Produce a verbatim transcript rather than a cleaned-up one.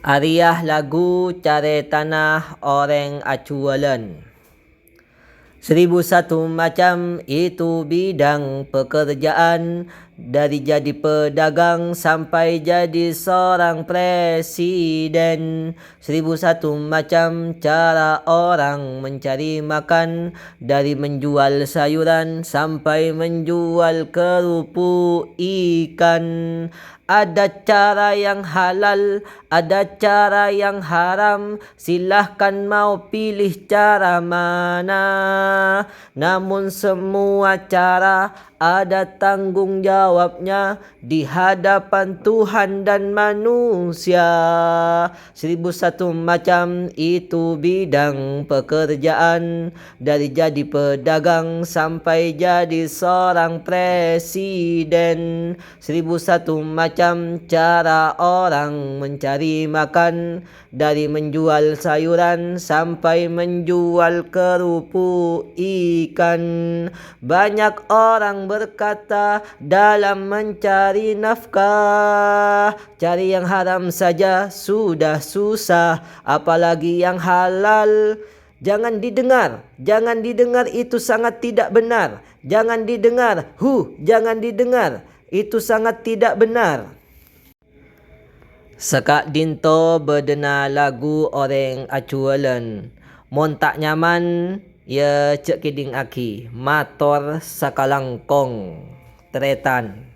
Arèya lagu carètana orèng ajhuwâlân. Seribu satu macam itu bidang pekerjaan, dari jadi pedagang sampai jadi seorang presiden. Seribu satu macam cara orang mencari makan, dari menjual sayuran sampai menjual kerupuk ikan. Ada cara yang halal, ada cara yang haram, silahkan mau pilih cara mana. Namun semua cara ada tanggung jawabnya di hadapan Tuhan dan manusia. Seribu satu macam itu bidang pekerjaan, dari jadi pedagang sampai jadi seorang presiden. Seribu satu macam cara orang mencari makan, dari menjual sayuran sampai menjual kerupuk ikan. Banyak orang berkata dalam mencari nafkah, cari yang haram saja sudah susah, apalagi yang halal. Jangan didengar, jangan didengar, itu sangat tidak benar. Jangan didengar, hu, jangan didengar, itu sangat tidak benar. Saka'dinto bâdâna lagu orèng ajhuwâlân. Mon ta' nyaman, ya jhâ' kèdhingngaghi. Mator sakalangkong. Tarètan.